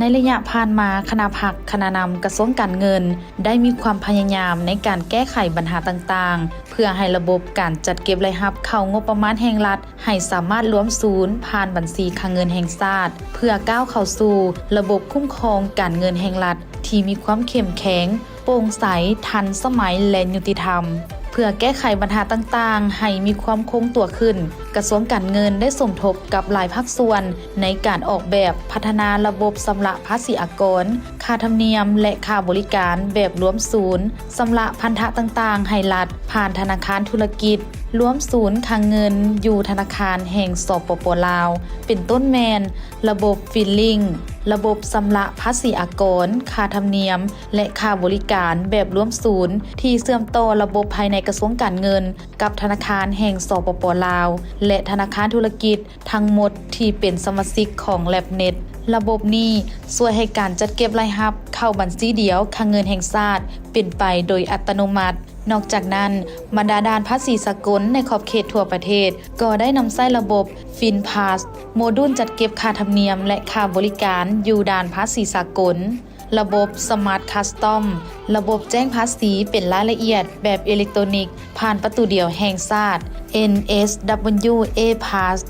ໃນໄລຍະຜ່ານມາ, ຄະນະພັກ, ຄະນະນຳກະຊວງການເງິນ ໄດ້ມີຄວາມພະຍາຍາມໃນການແກ້ໄຂບັນຫາຕ່າງໆ ເພື່ອໃຫ້ລະບົບການຈັດເກັບລາຍຮັບເຂົ້າງົບປະມານແຫ່ງລັດ ໃຫ້ສາມາດລວມສູນຜ່ານບັນຊີຄັງເງິນແຫ່ງຊາດ ເພື່ອກ້າວເຂົ້າສູ່ລະບົບຄຸ້ມຄອງການເງິນແຫ່ງລັດ ທີ່ມີຄວາມເຂັ້ມແຂງ, ໂປ່ງໃສ, ທັນສະໄໝ ແລະ ຍຸຕິທຳ. ເພື່ອແກ້ໄຂບັນຫາຕ່າງໆໃຫ້ມີຄວາມຄົງຕົວຂຶ້ນ, ກະຊວງການເງິນໄດ້ສົມທົບກັບຫຼາຍພາກສ່ວນໃນການອອກແບບພັດທະນາລະບົບຊຳລະພາສີອາກອນ, ຄ່າທຳນຽມ ແລະ ຄ່າບໍລິການແບບລວມສູນ, ຊຳລະພັນທະຕ່າງໆໃຫ້ລັດຜ່ານທະນາຄານທຸລະກິດ, ລວມສູນຄັງເງິນຢູ່ທະນາຄານແຫ່ງ ສປປ ລາວ ເປັນຕົ້ນແມ່ນ ລະບົບ Filling, ລະບົບຊຳລະພາສີອາກອນ, ຄ່າທຳນຽມ ແລະ ຄ່າບໍລິການແບບລວມສູນ ທີ່ເຊື່ອມຕໍ່ລະບົບພາຍໃນກະຊວງການເງິນກັບທະນາຄານແຫ່ງ ສປປ ລາວ ແລະ ທະນາຄານທຸລະກິດທັງໝົດທີ່ເປັນສະມາຊິກຂອງ LabNet. ລະບົບນີ້ຊ່ວຍໃຫ້ການຈັດເກັບລາຍຮັບເຂົ້າບັນຊີດຽວຄັງເງິນແຫ່ງຊາດເປັນໄປໂດຍອັດຕະໂນມັດ. ນອກຈາກນັ້ນ, ບັນດາດ່ານພາສີສາກົນໃນຂອບເຂດທົ່ວປະເທດ ກໍໄດ້ນຳໃຊ້ລະບົບ FinPass, ໂມດູນຈັດເກັບຄ່າທຳນຽມ ແລະ ຄ່າບໍລິການຢູ່ດ່ານພາສີສາກົນ, ລະບົບ Smart Custom, ລະບົບແຈ້ງພາສີເປັນລາຍລະອຽດແບບເອເລັກໂຕຣນິກ ຜ່ານປະຕູດຽວແຫ່ງຊາດ NSWA Pass.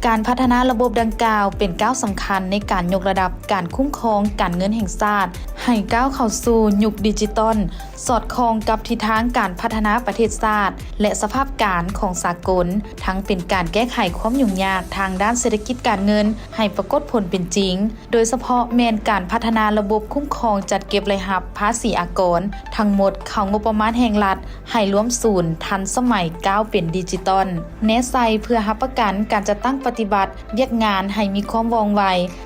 ການພັດທະນາລະບົບດັ່ງກ່າວເປັນກ້າວສຳຄັນໃນການຍົກລະດັບການຄຸ້ມຄອງການເງິນແຫ່ງຊາດ ໃຫ້ກ້າວເຂົ້າສູ່ຍຸກດິຈິຕອນ, ສອດຄ່ອງກັບທິດທາງການພັດທະນາປະເທດຊາດ ແລະ ສະພາບການຂອງສາກົນ, ທັງເປັນການແກ້ໄຂຄວາມຫຍຸ້ງຍາກທາງດ້ານເສດຖະກິດການເງິນໃຫ້ປາກົດຜົນເປັນຈິງ, ໂດຍສະເພາະແມ່ນການພັດທະນາລະບົບຄຸ້ມຄອງຈັດເກັບລາຍຮັບພາສີອາກອນທັງໝົດເຂົ້າງົບປະມານແຫ່ງລັດ ໃຫ້ລວມສູນ, ທັນສະໄໝ, ກ້າວເປັນດິຈິຕອນ, ແນໃສ່ເພື່ອຮັບປະກັນການຈັດຕັ້ງປະຕິບັດວຽກງານໃຫ້ມີຄວາມວ່ອງໄວ,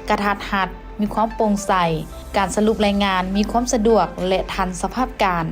ກະທັດຮັດ, ມີຄວາມໂປ່ງໃສ, ການສະຫຼຸບລາຍງານມີຄວາມສະດວກ ແລະ ທັນສະພາບການ.